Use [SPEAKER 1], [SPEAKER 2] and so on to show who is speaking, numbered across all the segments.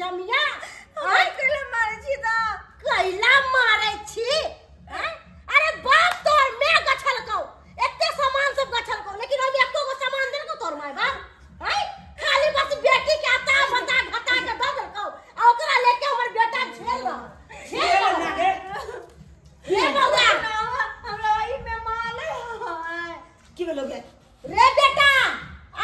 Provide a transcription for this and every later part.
[SPEAKER 1] जमिया।
[SPEAKER 2] हमरा कैला मारै छी तऽ?
[SPEAKER 1] कैला मारै छी, आँय? अरे बाप तोर मैं गछलकौ, एते सामान सब गछलकौ, लेकिन ओहिमे एको गो सामान देलकौ तोर माय बाप? आँय? खाली बस बेटी के अता बता घटा के दऽ देलकौ आ ओकरा लेके हमर बेटा झेल रहल, झेल रहल। हे बौआ,
[SPEAKER 2] हमरा ओहि में माल है।
[SPEAKER 3] की भेलो गे?
[SPEAKER 1] रे बेटा,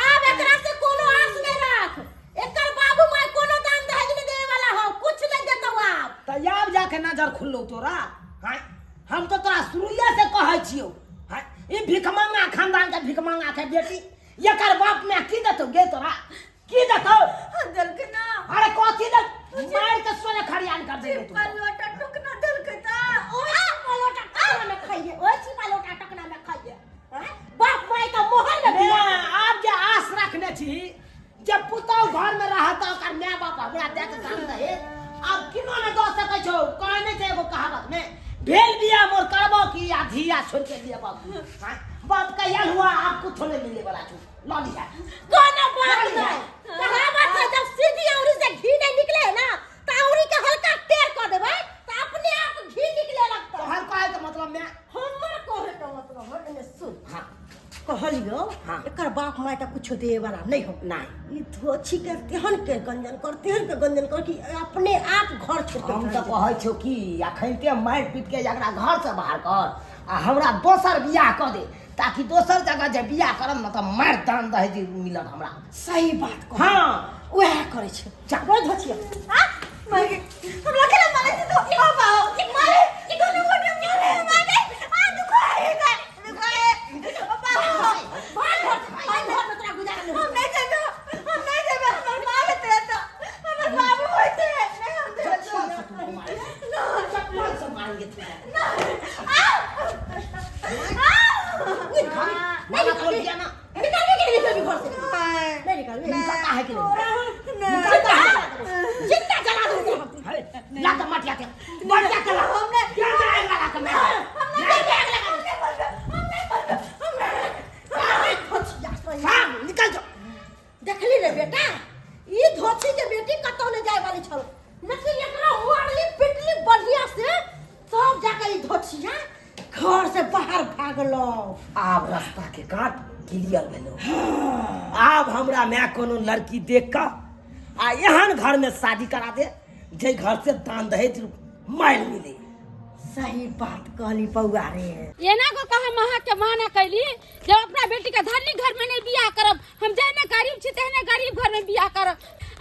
[SPEAKER 1] आब एकरा से कोनो आस नहीं राख। एकर बाबू माय कोनो दान दहेज नहीं देवे वाला हो, कुछ नहीं देतौ आब।
[SPEAKER 3] तऽ आब जाके नजर खुललो तोरा? हाँ, हम तो तोरा शुरुए से कहै छियौ, हाँ, ई भिखमंगा खानदान के भिखमंगा के बेटी, एकर बाप माय की देतौ गे तोरा? की देतौ?
[SPEAKER 2] देलकै ना।
[SPEAKER 3] अरे कथी दे? मार के सोने खरियान कर देबे तू।
[SPEAKER 2] छिपा लोटा टुकना देलकै तऽ।
[SPEAKER 1] ओए छिपा लोटा टकना में खाइए, ओए छिपा लोटा टकना में खाइए। हाँ? बाप माय का मोहर में
[SPEAKER 3] ने
[SPEAKER 1] बिया।
[SPEAKER 3] आब जे आस रखने छी जे पुतहु घर में रहत तऽ ओकर माय बाप हमरा दे के दान दहेज आब किनो ने दऽ सकै छौ। कहै नहि छै एगो कहावत में, भेल बिया मोर करबो की आ धिया छोड़ के दिया बाप। हाँ? बाप कहिया हुआ आब कुछो नहीं मिले वाला छौ, लऽ लिहा।
[SPEAKER 1] कोनो बात
[SPEAKER 3] लऽ लिहा।
[SPEAKER 1] नहीं, कहावत है जब सीधी औरी से घी नहीं निकले है ना तो औरी के हल्का टेर कर देबै तो अपने आप घी निकले लगता।
[SPEAKER 3] तोहर कहै के मतलब में?
[SPEAKER 1] हमर कहे के मतलब है, एने सुन।
[SPEAKER 3] हाँ।
[SPEAKER 1] कहलियो।
[SPEAKER 3] हाँ।
[SPEAKER 1] एकर बाप माय तऽ कुछो देवे वाला नहीं हो।
[SPEAKER 3] नहीं।
[SPEAKER 1] ई धोछी के तेहन के गंजन कर, तेहन के गंजन कर कि अपने आप घर छोड़ के
[SPEAKER 3] हम
[SPEAKER 1] चल
[SPEAKER 3] तऽ
[SPEAKER 1] जाए।
[SPEAKER 3] कहै छियौ कि अखनते मारि पीट के एकरा घर से बाहर कर आ हमरा दोसर बियाह कऽ दे, ताकि दोसर जगह जे बियाह करब ने तऽ मारि दान दहेज मिलत हमरा।
[SPEAKER 1] सही बात कह।
[SPEAKER 3] हाँ।
[SPEAKER 1] वएह करै छै।
[SPEAKER 3] जा।
[SPEAKER 1] रोज धोछिया।
[SPEAKER 2] आ मारे, हमरा केना मारे छै तो? बाबा मारे, दोनों गोटे मारे, मारे। आ दुखाए गा, दुखाए बाबा।
[SPEAKER 1] भाग घर से, भाग घर में तोरा गुजारा नहीं।
[SPEAKER 2] हम नहीं जेबे, हम नहीं जेबे। हमर मारे ते तो हमर बाबू होइते नहीं, हम जेबे।
[SPEAKER 3] चप्पल से तुमको मारेंगे। चप्पल से मारेंगे तुमको।
[SPEAKER 1] नहीं
[SPEAKER 3] मारा खोल दिया ना।
[SPEAKER 1] निकालबे कि नहीं निकालबे घर से? नहीं निकालबे।
[SPEAKER 3] निकालता है कि नहीं?
[SPEAKER 1] निकालता है, जिंदा जला दूं तोरा।
[SPEAKER 3] अरे, ला तो मटिया के, मटिया के ला। क्या जाएगा ला के मैं? साहब, निकल जाओ।
[SPEAKER 1] देखली रे बेटा, ई धोती के बेटी कतौ नहीं जाए वाली छल, लेकिन एकरा मारली पिटली बढ़िया से तब जाके ई धोतिया घर से बाहर भागलो।
[SPEAKER 3] आब रास्ता के काट क्लियर भेलो। आब हमरा माय कोनो लड़की देख कऽ आ एहन घर में शादी करा दे जे घर से दान दहेज मारि मिले।
[SPEAKER 1] सही बात कहली बौआ रे।
[SPEAKER 4] एना को कहा महा के माना कैली जब अपना बेटी के धनी घर में नहीं बियाह करब, हम जहने गरीब छी तेहने गरीब घर में बियाह करब।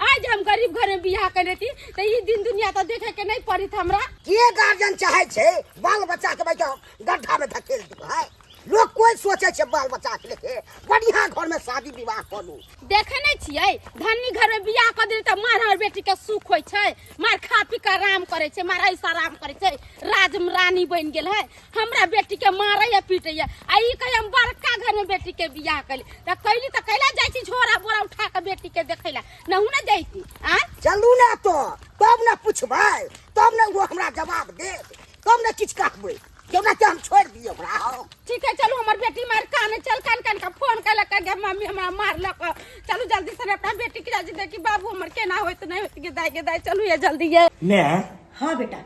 [SPEAKER 4] आज हम गरीब घर में बियाह कर लेती तो ई दिन दुनिया तो देखे के नहीं पड़ित हमरा।
[SPEAKER 5] के गार्जियन चाहे छै बाल बच्चा के बैठा गड्ढा में धकेल दू है? लोग कोई सोचे छै बाल बच्चा के लेके बढ़िया घर में शादी विवाह करू।
[SPEAKER 4] देखे नहीं छियै धनी घर में बियाह कर देली तऽ मार हमर बेटी के सुख होइ छै, मार खा पी के आराम करै छै, मार ऐसा आराम करै छै, राज में रानी बनि गेल है। हमरा बेटी के मारैया पीटैया आ ई कहे हम बड़का घर में बेटी के बियाह कैली तऽ कैली तऽ कैला जाइ छी झोरा बोरा उठा के बेटी के देखैला नहु ने जैती। आ
[SPEAKER 5] चलू ने तो तब ने पुछबै, तब ने वो हमरा जवाब देत, तब ने किछु कहबै। केना के हम छोड़ दिए ओकरा? हम
[SPEAKER 4] ठीक है चलू, हमर बेटी मार काने चल कान कान का फोन कैलक के मम्मी हमरा मारलक, चलू जल्दी से अपना बेटी के जाजी देखी बाबू हमर केना होइत नहीं होइत के दाई के दाई, चलू ये जल्दी ये।
[SPEAKER 3] मैं
[SPEAKER 1] हाँ बेटा।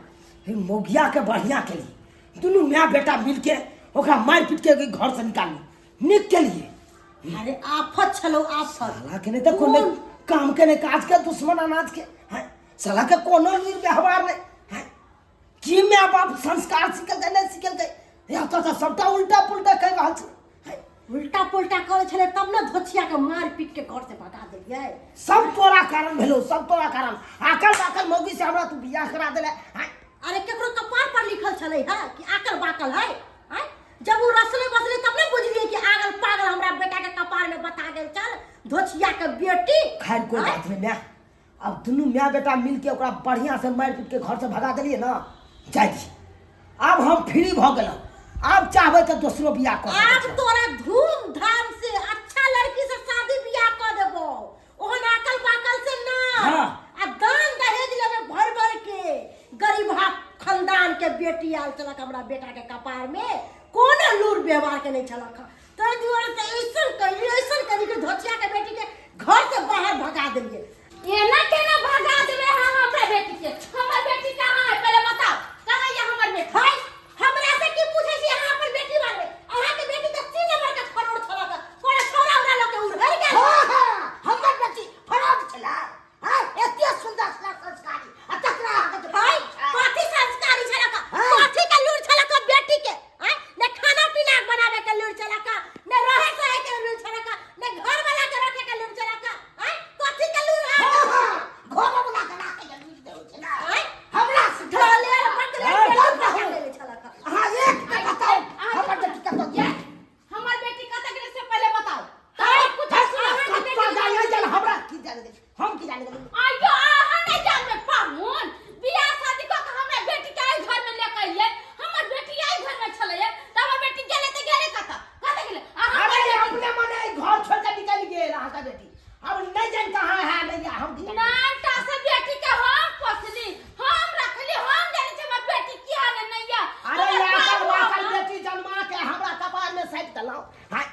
[SPEAKER 3] हे मोगिया के बढ़िया के लिए दुनू माय बेटा मिल के ओकरा मार पीट के घर से निकालू निक के लिए।
[SPEAKER 1] अरे आफत छलो आफत।
[SPEAKER 3] साला के नहीं तो कोनो काम के नहीं काज के दुश्मन अनाज के हैं, साला के कोनो व्यवहार नहीं हैं, की माय बाप संस्कार सिखल के नहीं सिखल के या तो सबटा उल्टा पुल्टा कह रहल छै। हैं?
[SPEAKER 1] उल्टा पुल्टा करे छले तब ने धोछिया के मार पीट के घर से भगा देलियै।
[SPEAKER 3] सब तोरा कारण भेलो, सब तोरा कारण। आकल बाकल मौगी से हमरा तू बियाह करा देले। हैं?
[SPEAKER 1] अरे केकरो कपार पर लिखल छले है कि आकल बाकल है? हैं? जब वो रसले बसले तब ने बुझलिए कि आगल पागल हमरा बेटा के कपार में बता गेल चल धोछिया के बेटी।
[SPEAKER 3] खैर कोई
[SPEAKER 1] हैं?
[SPEAKER 3] बात नहीं माय, अब दुनू माय बेटा मिल के ओकरा बढ़िया से मारि पीट के घर से भगा देलिए ना, जाय दी। अब हम फ्री भ गेलहुँ, आब चाहबै तऽ दोसरो बियाह कऽ सकै
[SPEAKER 1] आब
[SPEAKER 3] छियै।
[SPEAKER 1] तोरा धूमधाम से अच्छा लड़की से शादी बियाह कऽ देबो, ओहन आकल बाकल से ना।
[SPEAKER 3] हाँ।
[SPEAKER 1] आ दान दहेज लेबे भर भर के। गरीबहा खानदान के बेटी आयल छलक हमरा बेटा के कपार में, कोनो लूर व्यवहार के नहीं छलक, ताहि दुआरे तऽ ऐसन कैली ऐसन कैली कि धोतिया के बेटी के घर से बाहर भगा देलिए।
[SPEAKER 4] एना केना भगा देबे
[SPEAKER 3] जाने गेली, हम की जाने गेली।
[SPEAKER 4] आइयो अहाँ नहि जानबै पाहुन, बियाह शादी कऽ के हमरा बेटी के एहि घर में लेके अइलियै, हमर बेटी एहि घर में छलैये, तऽ हमर बेटी गेलै तऽ गेलै कतऽ? कतऽ गेलै? आ हमर
[SPEAKER 3] अरे
[SPEAKER 4] बेटी
[SPEAKER 3] अपने मने ई घर छोड़ के निकल गेल अहाँके बेटी, हम नहीं जान कहाँ है नहीं है, हम की जाने।
[SPEAKER 4] नानटा से बेटी के हम पोसली, हम रखली, हम जानै छी हमर बेटी की हाल है नहीं है।
[SPEAKER 3] अरे
[SPEAKER 4] हमर
[SPEAKER 3] लाकल
[SPEAKER 4] बाप
[SPEAKER 3] वाकल
[SPEAKER 4] हम-
[SPEAKER 3] बेटी जन्मा के हमरा कपार में सैत देलहुँ। हाय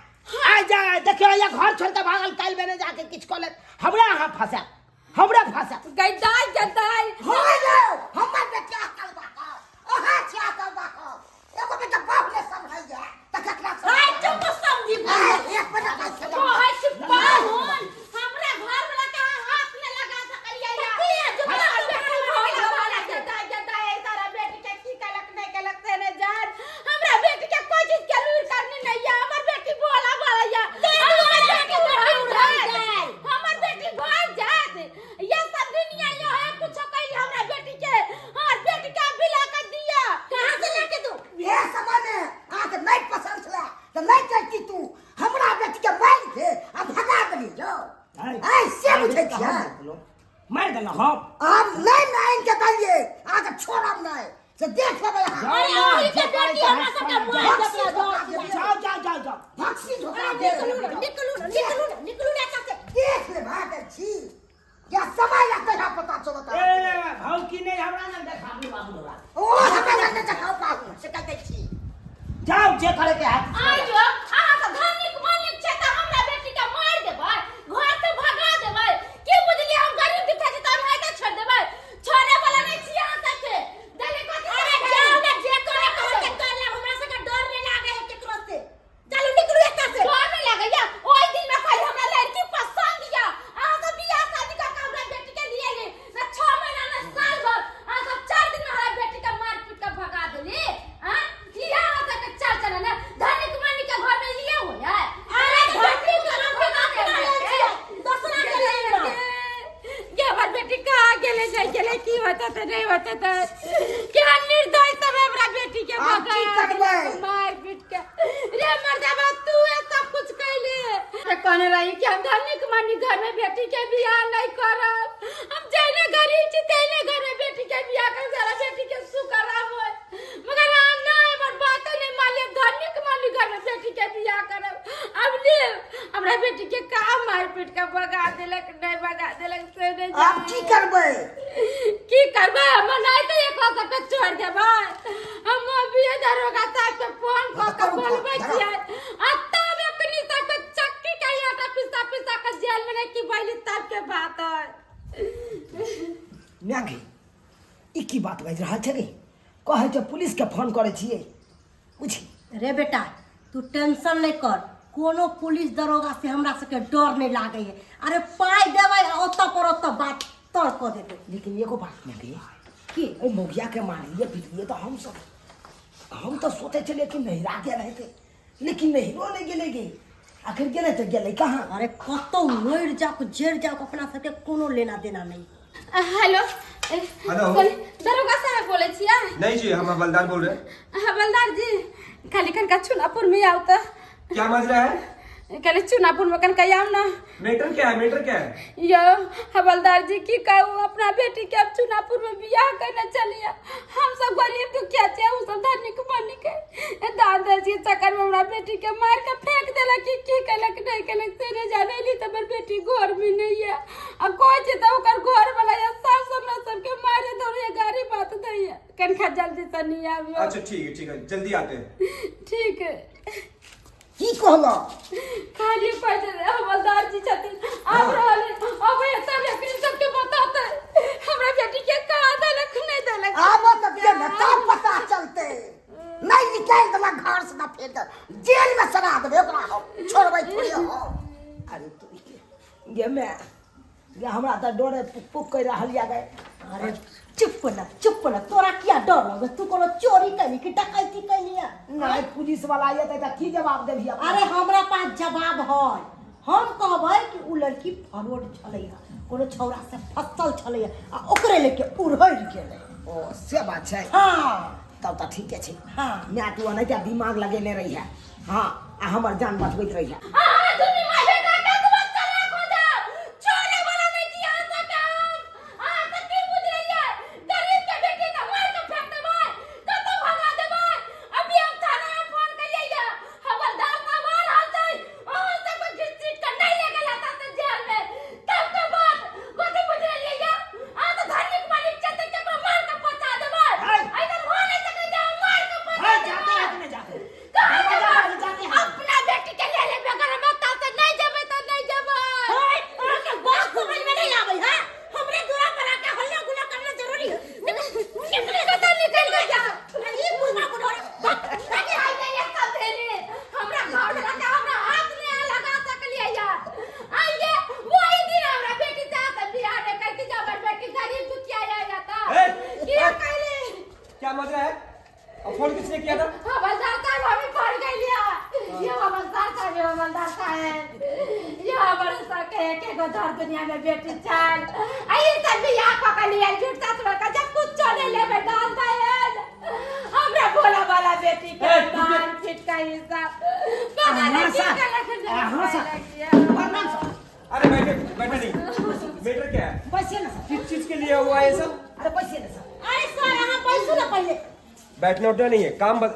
[SPEAKER 3] आइ जा देखियो ये घर छोड़ के भागल, काल्हि बेने जाके किछु कऽ लेत, हमरा अहाँ फंसायब, हमरा फंसायब।
[SPEAKER 4] गई दाई, गई दाई।
[SPEAKER 5] हो यौ, हमर बेटी अकल बाकल, अहाँ छी अकल बाकल। एगो बेटा बाप ने सम्हरैया तऽ ककरा
[SPEAKER 1] हाय चुप समझी।
[SPEAKER 5] आइ, एक मिनट आइ छलै।
[SPEAKER 4] कहै छी पाहुन, हमरा घर वाला के अहाँ हाथ नहि लगा सकलियै या।
[SPEAKER 1] किया? जो
[SPEAKER 4] हमर
[SPEAKER 1] बात
[SPEAKER 4] बेटी
[SPEAKER 1] भागल
[SPEAKER 4] भागल
[SPEAKER 1] भागल
[SPEAKER 4] गई दाई, गई दाई, एहि सारा बेटी के की केलक नहि केलक से नहि जान। हमरा बेटी के कोई चीज के लूर करनी नहीं है, हमर बेटी भोला भाला है। हमर बेटी भाग जात, हमर बेटी भाग जात। ये सब दुनिया यो है कुछो कैली हमरा बेटी के, हमर बेटी के अभी ला के दिया।
[SPEAKER 1] कहाँ से लाके दू?
[SPEAKER 5] इहे समय में अहाँके नहि पसंद छलै तऽ नहि करती तू, हमरा बेटी के मारि के आ भगा देली यौ। आइ से बुझै छियै?
[SPEAKER 3] मारि देलहुँ हम।
[SPEAKER 5] आब नहि मानि के देलियै, अहाँके छोड़ब नहि, से देख लेबै अहाँ।
[SPEAKER 1] अरे अहीं के बेटी हमरा सबके मारि देतै।
[SPEAKER 3] जाओ जाओ जाओ जाओ।
[SPEAKER 5] भक्सी झोका
[SPEAKER 1] अरे
[SPEAKER 5] देब।
[SPEAKER 1] निकलू ना, निकलू ना, निकलू ना, निकलू ना एतऽ से।
[SPEAKER 5] देख लेबै अहाँके छी या समय लगतै यहाँ पता चलत।
[SPEAKER 3] ए भाव की नहीं हमरा ना देखाबू बाबू हमरा।
[SPEAKER 5] ओ हमरा लग देखाउ पाहु से कहै छी।
[SPEAKER 3] जाओ जे करे के है।
[SPEAKER 4] आइ जो अहाँ सब धनिक मालिक छै तऽ हमरा बेटी के मारि देबै, घर से भगा देबै। की बुझलियै हम गरीब दिखै छी तऽ हम एते छोड़ि देबै? छोड़े वाला नहि छी अहाँ सबके। देले कथी?
[SPEAKER 1] अरे जाओ ना, जे करे के होतै कर लेब, हमरा सबके डर नहि लागे है केकरो से। चलू निकलू एतऽ से।
[SPEAKER 4] डर नहि लागैया? ओहि दिन में कहली हमरा लड़की पसंद या, अहाँ सब बियाह शादी कऽ के हमरा बेटी के लिए ली न 6 महीना न साल भर, अहाँ सब 4 दिन में हमरा बेटी के मार पीट के भगा देली। आँ इहे अहाँ सबके चाल चलन है? धनिक मनिक के घर में इहे होइ है?
[SPEAKER 1] अरे धनिक के घर में अपना लेल छियै, दोसरा के लेल ना।
[SPEAKER 4] गे हमर बेटी कहाँ गेलै, नहि गेलै, की होतै तऽ नहि होतै तऽ केहन निर्दय सब हमरा बेटी के
[SPEAKER 5] आब की
[SPEAKER 4] भगा
[SPEAKER 5] करबै?
[SPEAKER 4] देलक मारि पीट के। रे मर्दाबा तू सब कुछ कैले। तऽ कहने रही कि हम धनिक मनिक घर में बेटी के बियाह नहीं करब, हम जैने गरीब छी तैने घर में बेटी के बियाह करब, सारा बेटी के सुख आराम होय। मगर अहाँ नहि हमर बाते नहि मानलियै, धनिक मनिक घर में बेटी के बियाह करब। अब ले हमरा बेटी के कहाँ मारि पीट के भगा देलक, नहि भगा देलक से नहि
[SPEAKER 5] आब की करबै?
[SPEAKER 4] की करबै? हम नहि तऽ एकरा सबके छोड़ि देबै। हम अभी दरोगा साहब के फोन कऽ के बोलबै छियै आ तब एकनी सबके चक्की के आटा पिसा पिसा के जेल में नहि की बैली तब के बात है।
[SPEAKER 3] माय ई की बात बाजि रहल छै गे? कहै छै पुलिस के फोन करै छियै बुझी।
[SPEAKER 1] रे बेटा तू टेंशन नहीं कर, कोनो पुलिस दरोगा से हमरा सबके डर नहीं लागे है। अरे पाई देबै आ ओतऽ पर ओतऽ बात तर कऽ देबै।
[SPEAKER 3] लेकिन एगो बात माय गे,
[SPEAKER 1] की?
[SPEAKER 3] एहि मौगिया के मारिए पीटिए तऽ हम तऽ सोचै छलियै कि नैहरा गेल हेतै, लेकिन नैहरो नहि गेलै गे। आखिर गेलै तऽ गेलै कहाँ?
[SPEAKER 1] अरे कतौ मरि जाओ जरि जाओ, अपना सबके कोनो लेना देना नहीं।
[SPEAKER 4] हेलो।
[SPEAKER 6] हेलो।
[SPEAKER 4] दरोगा साहब बोले छियै?
[SPEAKER 6] नहीं जी, हम हवलदार बोल रहे हैं।
[SPEAKER 4] हवलदार जी, खाली कनका चुनापुर में आओ तो।
[SPEAKER 6] क्या माजरा है?
[SPEAKER 4] कहले चुनापुर में कनका आओ ना।
[SPEAKER 6] मैटर क्या है? मैटर क्या है?
[SPEAKER 4] यो हवलदार जी की कहूँ, अपना बेटी के अब चुनापुर में बियाह करने चलिए। हम सब गरीब दुखिया छियै, उ सब धनिक मनिक है। दादा जी चक्कर में हमरा बेटी के मार के फेंक देलक कि की केलक नहीं केलक से नहीं जाने ली। तो हमर बेटी घर में नहीं है आ कोई छै तऽ ओकर घर वाला या सास हमरा सबके मारे दौड़े गाड़ी बात दैया। कनखा जल्दी से नहीं आबियो।
[SPEAKER 6] अच्छा ठीक है, ठीक है, जल्दी आते हैं।
[SPEAKER 4] ठीक है।
[SPEAKER 5] की कहलऽ?
[SPEAKER 4] खाली पैसे हवलदार जी छथिन आब रहल अब तब एकरी सबके बताते हमरा बेटी के कहाँ देलक नहीं देलक।
[SPEAKER 5] आब तऽ दिअ ने तब पता चलते। नहीं निकालि देलक घर से ना फेर जेल में सड़ा देबै ओकरा, हम छोड़बै थोड़े हम।
[SPEAKER 3] अरे तू गे माय गे, हमरा तऽ डरे पुक पुक करि रहल या गे।
[SPEAKER 1] अरे चुप ना, चुप ना, तोरा किया डर लगे? तू कोनो चोरी कैली कि डकैती कैली है?
[SPEAKER 3] नहीं पुलिस वाला एतै तऽ की जवाब देबही अपना?
[SPEAKER 1] अरे हमरा पास जवाब है, हम कहबै कि उ लड़की फरोड छलै है, कोनो छौड़ा से फसल छलै है आ ओकरे लेके उड़हरि गेलै।
[SPEAKER 3] ओ से बात छै?
[SPEAKER 1] हाँ।
[SPEAKER 3] तब तऽ ठीके छै।
[SPEAKER 1] हाँ।
[SPEAKER 3] माय तू एनाहिते दिमाग लगेने रही है, हाँ, आ हमर जान बचबैत रही है।
[SPEAKER 4] अहाँ दुनू माय बेटा कतबो चलाक हो जाओ, छोड़े वाला नहीं।
[SPEAKER 6] माजरा है? और फोन किसने किया था?
[SPEAKER 4] हवलदार साहब हमें पड़ गई लिया। ये हवलदार साहब, ये हवलदार साहब, ये हमारे साथ के एक एक धर दुनिया में बेटी चल आई सब भी यहाँ पकड़ लिया झूठ साथ का जब कुछ चले ले में डाल दे हमरा बोला वाला बेटी के
[SPEAKER 6] ए, रुकिए।
[SPEAKER 4] मार पीट का हिसाब पता
[SPEAKER 3] हाँ,
[SPEAKER 4] नहीं
[SPEAKER 3] सर।
[SPEAKER 4] क्या लखन
[SPEAKER 3] हाँ, सर। प्रणाम सर।
[SPEAKER 6] अरे बैठे बैठे नहीं, मैटर क्या है?
[SPEAKER 3] बैसिए ना सर।
[SPEAKER 6] किस चीज के लिए हुआ ये सब?
[SPEAKER 3] अरे बैसिए ना सर।
[SPEAKER 1] अरे सर अहाँ बैसू ना पहिले।
[SPEAKER 6] बैठना उठना नहीं है, काम बस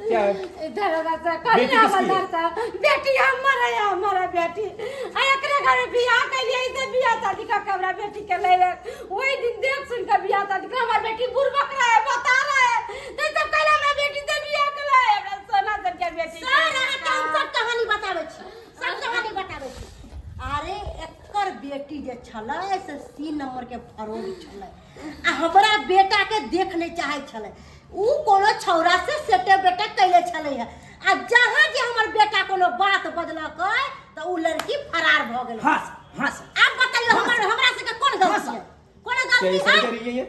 [SPEAKER 6] क्या है?
[SPEAKER 4] दरोगा साहब कल
[SPEAKER 6] बेटी किसकी है?
[SPEAKER 4] हवलदार साहब बेटी हमारा है, हमारा बेटी आ एकरे घर में बियाह कैलिए से बियाह शादी का कमरा बेटी के ले ले वही दिन देख सुन के बियाह शादी कर हमार बेटी बुड़बक रहा है बता रहा है तो सब कल हमरा बेटी से बियाह कला है हमरा सोना सन के बेटी
[SPEAKER 1] सर अहाँ के हम सब कहानी बताबै छी, सब कहानी बताबै छी। अरे एकर बेटी जे छलै से 3 नंबर के फरोग छलै आ हमरा बेटा के देख नहि चाहै छलै। उ कोनो छौरा से सेटे बेटे कैले छलै है आ जहाँ जे हमर बेटा कोनो बात बजलकै तऽ उ लड़की फरार भऽ गेलै।
[SPEAKER 3] हाँ सर, हाँ सर।
[SPEAKER 1] आब बताइयो हमर हमरा सबके कोन गलती है? कोनो
[SPEAKER 6] क्या
[SPEAKER 1] गलती
[SPEAKER 6] ये सही
[SPEAKER 1] है?
[SPEAKER 6] कर रही है ये?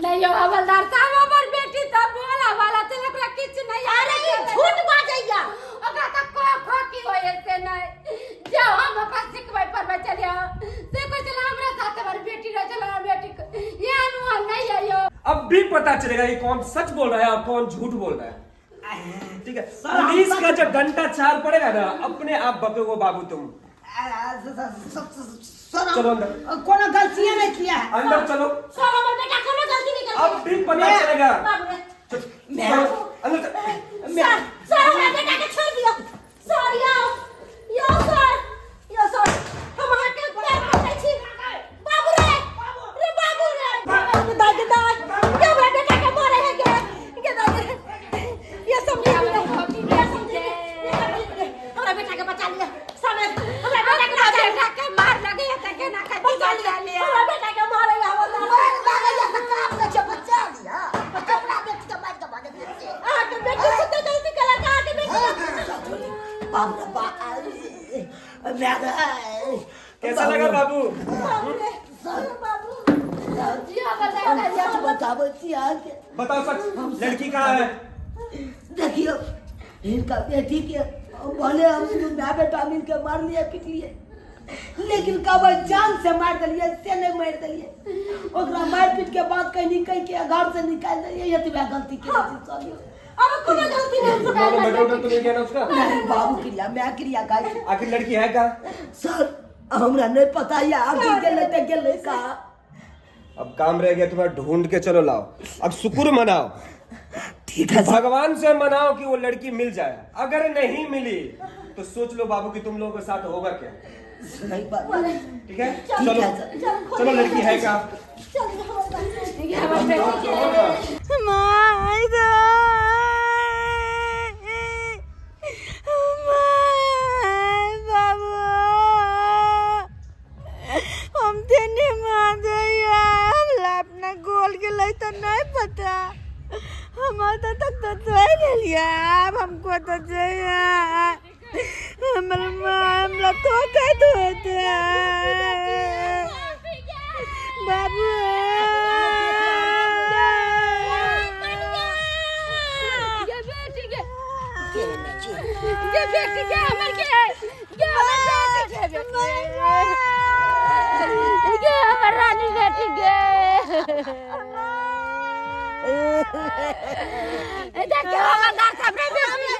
[SPEAKER 4] नहीं यो हवलदार साहब हमर बेटी तो बोला वाला चल ओकरा किछु नहीं।
[SPEAKER 1] अरे ई झूठ बाजैया।
[SPEAKER 4] ओकरा तऽ क ख की होय से नहीं जो हम ओकरा सिखबै पढ़बै चलिए से कोई चला हमरा साथ हमर बेटी रह चला हमर बेटी के ये अनुमान नहीं है यो।
[SPEAKER 6] अब भी पता चलेगा कि कौन सच बोल रहा है और कौन झूठ बोल रहा है। ठीक है,
[SPEAKER 3] सर, हम
[SPEAKER 6] पुलिस
[SPEAKER 3] सच
[SPEAKER 6] का जब डंडा चार पड़ेगा ना अपने आप बकोगे बाबू तुम।
[SPEAKER 3] सर
[SPEAKER 6] चलो अंदर।
[SPEAKER 3] कोनो गलती नहीं किया है।
[SPEAKER 6] अंदर चलो।
[SPEAKER 1] सर हमर बेटा कोनो गलती नहीं करता।
[SPEAKER 6] अब भी पता चलेगा।
[SPEAKER 1] बाबू रे।
[SPEAKER 6] चलो, अंदर चलो।
[SPEAKER 1] सर, सर हमरा बेटा के छोड़ दियो। सर यो, यो सर, यो सर, हम अहाँ के पैर पकड़ै छी। बाबू रे, रे बाबू रे। दाइ के दाइ, के हमरा बेटा के मारे है के? के दाइ के? ये समझी नहीं, ये समझी नहीं, ये समझी नहीं। हमरा बेटा के बचा लिया। समय हमरा बेटा के बचा लिया।
[SPEAKER 4] बेटा के मार लगे है त केना के
[SPEAKER 1] बचा
[SPEAKER 4] निकाल
[SPEAKER 1] लिया।
[SPEAKER 4] लिया।
[SPEAKER 1] हमरा बेटा के मारे है हवलदार।
[SPEAKER 5] मार लागैया तऽ काम नहि छै, बचा लिअ। हमरा बेटी के मारि कऽ भगै छै।
[SPEAKER 1] अहाँ के बेटी सुनते गलती केलक, अहाँ के बेटी।
[SPEAKER 3] बाप रे बाप, मैं
[SPEAKER 6] कैसा लगा बाबू?
[SPEAKER 1] बाबू रे, बाबू।
[SPEAKER 4] जी हवलदार
[SPEAKER 3] हम सच बताबै छी अहाँके।
[SPEAKER 6] बताओ सच, लड़की कहाँ है?
[SPEAKER 3] देखियौ हिनका बेटी के भले हम दुनू my बेटा मिल के मारलिए पिटलिए लेकिन कहबै जान से मारि देलिए से नहीं मारि देलिए। ओकरा मारि पीट के बात कहीं कह के घर से निकालि देलिए। एतबे गलती केने छी सर।
[SPEAKER 1] अब कोनो गलती नहीं।
[SPEAKER 6] तुम लोगों ने मर्डर उर्डर तो नहीं किया ना उसका?
[SPEAKER 3] नहीं बाबू क्रिया my क्रिया गाय।
[SPEAKER 6] आखिर लड़की है कहाँ?
[SPEAKER 3] सर हमरा नहीं पता है आखिर गेलै तऽ गेलै कहाँ।
[SPEAKER 6] अब काम रह गया तुम्हारा, ढूंढ के चलो लाओ। अब शुक्र मनाओ,
[SPEAKER 3] ठीक है सर।
[SPEAKER 6] भगवान से मनाओ कि वो लड़की मिल जाए। अगर नहीं मिली तो सोच लो बाबू कि तुम लोगों के साथ होगा क्या।
[SPEAKER 3] सही बात।
[SPEAKER 6] ठीक है,
[SPEAKER 3] ठीक
[SPEAKER 6] चलो
[SPEAKER 3] है सर।
[SPEAKER 6] चलो लड़की है कहाँ?
[SPEAKER 4] हमर बेटी के
[SPEAKER 2] माय गे, माय बाबू, हम तेने मार दैया। हमरा अपना गोल गेलै तऽ नहीं पता। हमर तो तक तो चलि गेलियै, आब हमको तो जइया। हमर माँ हमरा धोखा होते बाबू।
[SPEAKER 4] ये बेटी के, ये बेटी के हमर के, ये हमर बेटी के, ये हमर रानी बेटी के। देखियो हवलदार साहब रे बेटी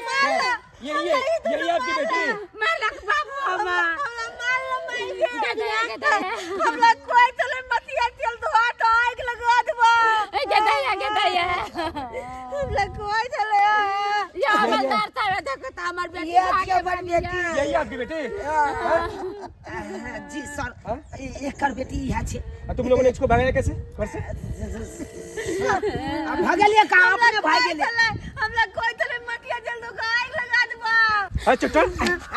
[SPEAKER 6] ये ये यही आपकी बेटी?
[SPEAKER 4] मारलक बाबू हमार।
[SPEAKER 2] हमरा मारल माय गे।
[SPEAKER 4] दे दे दे दे।
[SPEAKER 2] हमरा कोई चले मतिया चल दो तो आग लगा देबो।
[SPEAKER 4] गे दे गे दे।
[SPEAKER 2] हमरा कोई चले।
[SPEAKER 4] ये हवलदार साहब देखो तो हमर बेटी
[SPEAKER 3] ये
[SPEAKER 4] भागे
[SPEAKER 3] हमर
[SPEAKER 4] बनिया।
[SPEAKER 3] बेटी।
[SPEAKER 6] यही आपकी बेटी?
[SPEAKER 3] जी सर, एकर बेटी इएह छै।
[SPEAKER 6] और तुम लोगों ने इसको भगाया कैसे घर से?
[SPEAKER 3] अब भगेलिए कहाँ? अपने भाग गेलिए।
[SPEAKER 2] हमरा कोई चले मतिया चल दो आग लगा देबो।
[SPEAKER 6] अरे चट्टान,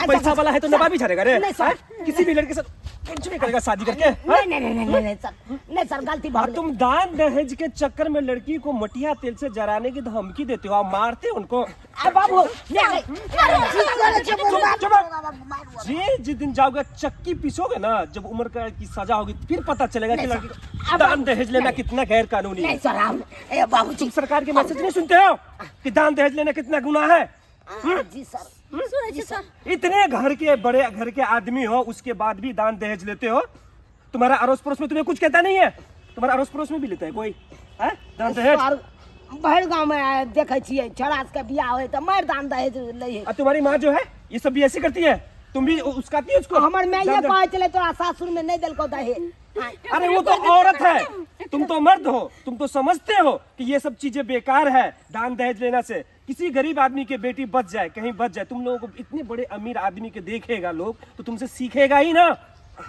[SPEAKER 6] पैसा वाला है तो नवाबी झाड़ेगा रे।
[SPEAKER 3] नहीं, सर।
[SPEAKER 6] हाँ? किसी भी लड़के से कुछ नहीं करेगा शादी करके, हाँ?
[SPEAKER 3] नहीं नहीं नहीं नहीं नहीं सर, नहीं सर, गलती
[SPEAKER 6] और
[SPEAKER 3] भऽ
[SPEAKER 6] तुम दान दहेज के चक्कर में लड़की को मटिया तेल से जराने की धमकी देते हो और मारते हो उनको।
[SPEAKER 3] आ बाबू, नहीं।
[SPEAKER 6] चुप, चुप। जे जिस दिन जाओगे चक्की पीसोगे ना, जब उम्र का की सजा होगी फिर पता चलेगा कि
[SPEAKER 3] नहीं,
[SPEAKER 6] लड़की
[SPEAKER 3] सर। अब-
[SPEAKER 6] दान दहेज लेना
[SPEAKER 3] नहीं।
[SPEAKER 6] कितना गैर कानूनी है।
[SPEAKER 3] नहीं सर, हम ए बाबूजी,
[SPEAKER 6] तुम सरकार के मैसेज नहीं सुनते हो कि दान दहेज लेना कितना गुनाह है?
[SPEAKER 3] जी सर।
[SPEAKER 1] सुनै छी सर।
[SPEAKER 6] इतने घर के बड़े घर के आदमी हो, उसके बाद भी दान दहेज लेते हो। तुम्हारा अड़ोस पड़ोस में तुम्हें कुछ कहता नहीं है? तुम्हारा अड़ोस पड़ोस में भी लेता है कोई है दान दहेज?
[SPEAKER 3] सर, भरि गाँवमे देखै छियै, छोड़ा सबके बियाह होइ तऽ मारि दान दहेज लै है।
[SPEAKER 6] और तुम्हारी माँ जो है ये सब भी ऐसे करती है? तुम भी उसकाती है उसको?
[SPEAKER 3] हमर माइये
[SPEAKER 6] दान दहेज-
[SPEAKER 3] कहै छलै तोरा सासुर में नहि देलकौ दहेज।
[SPEAKER 6] अरे वो तो औरत है, तुम तो मर्द हो, तुम तो समझते हो कि ये सब चीजें बेकार है। दान दहेज लेना से किसी गरीब आदमी के बेटी बच जाए, कहीं बच जाए। तुम लोगों को इतने बड़े अमीर आदमी के देखेगा लोग तो तुमसे सीखेगा ही ना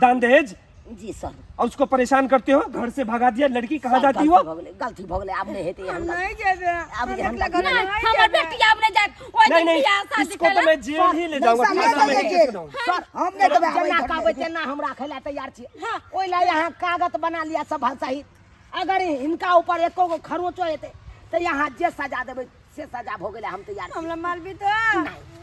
[SPEAKER 6] दान दहेज।
[SPEAKER 3] जी सर।
[SPEAKER 6] और उसको परेशान करते हो, घर से भगा दिया, लड़की कहाँ
[SPEAKER 3] सर,
[SPEAKER 6] जाती हो?
[SPEAKER 3] गलती भऽ गेलै, गलती भऽ गेलै, आब नहि हेतै एहन गलती।
[SPEAKER 2] नहीं जेबे।
[SPEAKER 3] आब जे हम
[SPEAKER 2] घर
[SPEAKER 4] नहीं,
[SPEAKER 2] नहीं
[SPEAKER 4] हमर
[SPEAKER 2] जेबे।
[SPEAKER 4] बेटी आब नहि जायत। ओहि
[SPEAKER 6] नहीं
[SPEAKER 4] दिन
[SPEAKER 6] नहीं,
[SPEAKER 4] बियाह शादी
[SPEAKER 6] इसको तो
[SPEAKER 4] केलक।
[SPEAKER 6] मैं जेल ही ले जाऊंगा।
[SPEAKER 5] नहीं,
[SPEAKER 6] थाना में
[SPEAKER 5] नहीं,
[SPEAKER 6] ही
[SPEAKER 5] जेल।
[SPEAKER 6] जाऊंगा।
[SPEAKER 3] सर,
[SPEAKER 5] हम नहि देबै, आबै
[SPEAKER 3] जेना
[SPEAKER 5] घर
[SPEAKER 3] कहबै
[SPEAKER 5] नहि।
[SPEAKER 3] तेना हम राखै लए तैयार छी। ओहि लए यहाँ कागज बना लिया सब सहित। अगर हिनका ऊपर एको गो खरोचो हेतै तऽ यहाँ जे सजा देबै से सजा भऽ गेलै, हम तैयार छी।
[SPEAKER 2] हमरा मारबी तो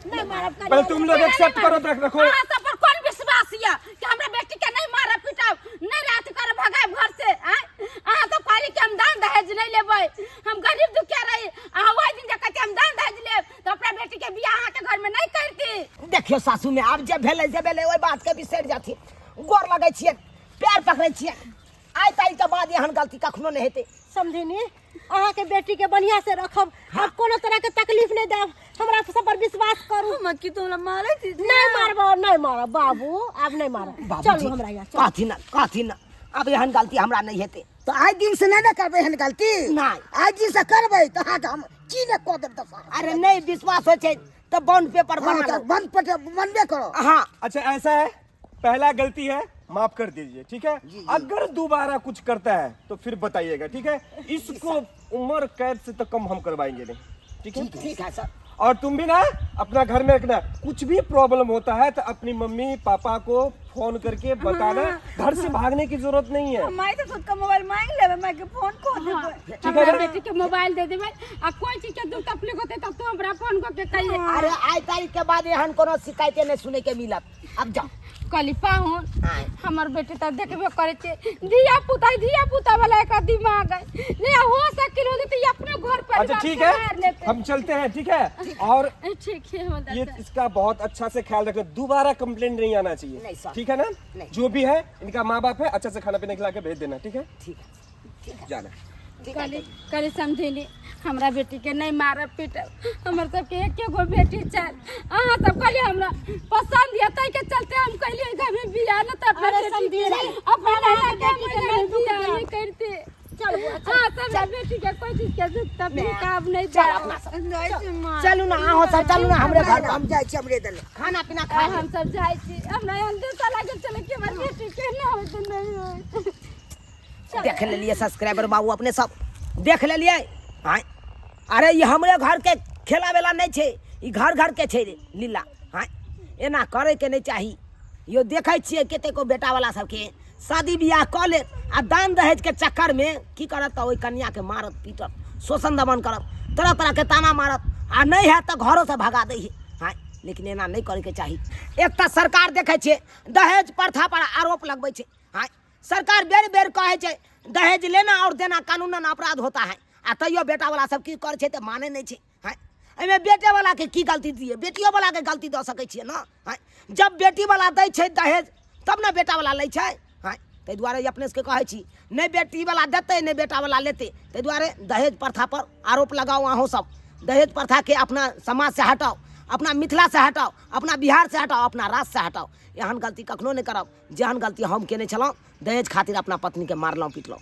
[SPEAKER 1] नहि मारब।
[SPEAKER 6] पहले तुम लोग एक्सेप्ट करो, रख रखो।
[SPEAKER 4] अहाँ सब पर कोन विश्वास यऽ कि हमरा बेटी के नहि मारब पीटब, नहि रात करब भगायब घर से? आँय, अहाँ सब कहली कि हम दान दहेज नहि लेबै, हम गरीब दुखिया रही। अहाँ ओहि दिन जे कहती हम दान दहेज लेब तऽ अपना बेटी के बियाह अहाँके घर में नहि करती।
[SPEAKER 3] देखियौ सासू में, आब जे भेलै से भेलै, ओहि बात के बिसरि जाथिन। गोर लगै छियै, पैर पकड़ै छियै, आइ तारीख के बाद एहन गलती कखनो नहि हेतै।
[SPEAKER 1] समधिनी, अहाँके बेटी के बढ़िया से रखब, आब कोनो तरह के तकलीफ नहीं देब। हमरा सब पर विश्वास करू।
[SPEAKER 2] हम की तोरा मारै छी?
[SPEAKER 1] नहीं मारब, नहीं मारब बाबू, आब नहीं मारब।
[SPEAKER 3] बाबूजी,
[SPEAKER 1] चलू हमरा यहाँ, चलू।
[SPEAKER 3] कहथिन ना, कहथिन ना, आब एहन गलती हमरा नहि हेतै।
[SPEAKER 5] तऽ आइ दिन से नहि ने करबै एहन गलती?
[SPEAKER 3] नहि।
[SPEAKER 5] आइ दिन से करबै तऽ अहाँके हम की नहि कऽ देब दशा।
[SPEAKER 3] अरे नहि विश्वास होइ छै तऽ बॉन्ड पेपर
[SPEAKER 5] हँ,
[SPEAKER 3] बना
[SPEAKER 5] तऽ
[SPEAKER 3] लू।
[SPEAKER 5] बंद पटे बनबे करो।
[SPEAKER 3] हाँ।
[SPEAKER 6] अच्छा ऐसा है, पहला गलती है, माफ कर दीजिए, ठीक है? अगर दोबारा कुछ करता है तो फिर बताइएगा, ठीक है? इसको उम्र कैद से तो कम हम करवाएंगे नहीं, ठीक है?
[SPEAKER 3] ठीक है सर।
[SPEAKER 6] और तुम भी ना अपना घर में रखना, कुछ भी प्रॉब्लम होता है तो अपनी मम्मी पापा को फोन करके बताना, घर से भागने की जरूरत नहीं है।
[SPEAKER 2] माय तो खुद का मोबाइल मांग लेबे, माय के फोन को देबै।
[SPEAKER 6] ठीक है
[SPEAKER 4] हमरा
[SPEAKER 6] ना?
[SPEAKER 4] बेटी के मोबाइल दे देबै आ कोई चीज के दुख तकलीफ होतै तब तू हमरा फोन कऽ के कहिए।
[SPEAKER 3] अरे आइ तारीख के बाद एहन कोनो शिकायते नहि सुनै के मिलत। अब जाओ।
[SPEAKER 4] कहली पाहुन,
[SPEAKER 3] आँय।
[SPEAKER 4] हमर बेटी तऽ देखबे करै छै, धिया पुता धिया पुता वाला एकर दिमाग है। नहीं हो सकिल होते तो ये अपने घर परिवार
[SPEAKER 6] अच्छा ठीक
[SPEAKER 4] संभाल
[SPEAKER 6] है,
[SPEAKER 4] लेते।
[SPEAKER 6] हम चलते हैं, ठीक है? और
[SPEAKER 4] ठीक है, हम
[SPEAKER 6] ये इसका बहुत अच्छा से ख्याल रखना, दोबारा कंप्लेंट नहीं आना चाहिए।
[SPEAKER 3] नहीं सर।
[SPEAKER 6] ठीक है ना?
[SPEAKER 3] नहीं।
[SPEAKER 6] जो भी है इनका माँ बाप है, अच्छा से खाना पीना खिला के भेज देना, ठीक है?
[SPEAKER 3] ठीक है, ठीक है।
[SPEAKER 6] जाना।
[SPEAKER 3] ठीक है।
[SPEAKER 4] कहली, कहली समझेली, हमरा बेटी के नहीं मारब पीटब, हमर सबके एके गो बेटी छल। अहाँ सब कहलिए हमरा पसंद ये ताहि के चलते हम कहलिए घर में बियाह न तऽ अपना
[SPEAKER 1] अरे
[SPEAKER 4] बेटी
[SPEAKER 1] समधिनी,
[SPEAKER 4] के अपना
[SPEAKER 1] अहाँ
[SPEAKER 4] बेटी
[SPEAKER 1] बेटी
[SPEAKER 4] के
[SPEAKER 1] के
[SPEAKER 4] नहीं
[SPEAKER 1] नहीं दुख
[SPEAKER 4] बियाह
[SPEAKER 1] देब।
[SPEAKER 4] नहीं करते।
[SPEAKER 1] चल बुआ, चल।
[SPEAKER 4] हाँ, सब बेटी के कोई चीज के दुख तकलीफ आब नहीं
[SPEAKER 3] चल
[SPEAKER 4] देब।
[SPEAKER 3] अपना सब।
[SPEAKER 2] नहीं छी माँ।
[SPEAKER 3] चलू ना, अहाँ सब चलू ना हमरे घर पर।
[SPEAKER 5] हम जाइ छी हमरे दले।
[SPEAKER 3] खाना पीना खा
[SPEAKER 4] आ, हम सब जाइ छी। हमरा अंदेशा लागल छलै कि हमर बेटी के ना होइत नहीं होइत।
[SPEAKER 3] देख लेलिए सब्सक्राइबर बाबू, अपने सब देख लेलिए। आँय, अरे ई हमरे घर के खेला वेला नहीं छै, ई घर घर के छै रे लीला। आँय, एना करे के नहीं चाही। यो देखै छियै कतेको बेटा वाला सबके शादी बियाह कऽ लेत आ दान दहेज के चक्कर में की करत तऽ ओहि कन्या के मारत पीटत, शोषण दमन करत, तरह तरह के ताना मारत आ नहीं हैत तऽ घरो से भगा दै है। आँय, लेकिन एना नहीं करे के चाही। एक तऽ सरकार देखै छियै दहेज प्रथा पर आरोप लगबै छै। आँय, सरकार बेर बेर कहै छै दहेज लेना और देना कानूनन अपराध होता है, आ तैयो बेटा वाला सब की करै छै तऽ मानै नहि छै। आँय, एहिमे बेटे वाला के की गलती दिए? बेटियो वाला के गलती दऽ सकै छियै ने? आँय, जब बेटी वाला दै छै दहेज तब ने बेटा वाला लै छै। आँय, ताहि दुआरे अपने सबके कहै छी, नहि बेटी वाला देतै नहि बेटा वाला लेतै, ताहि दुआरे दहेज प्रथा पर आरोप लगाउ। अहूँ सब दहेज प्रथाके अपना समाजसँ हटाउ, अपना मिथिलासँ हटाउ, अपना बिहारसँ हटाउ, अपना राज्यसँ हटाउ। एहन गलती कखनो नहि करब जेहन गलती हम केने छलहुँ, दहेज खातिर अपना पत्नीके मारलहुँ पिटलहुँ।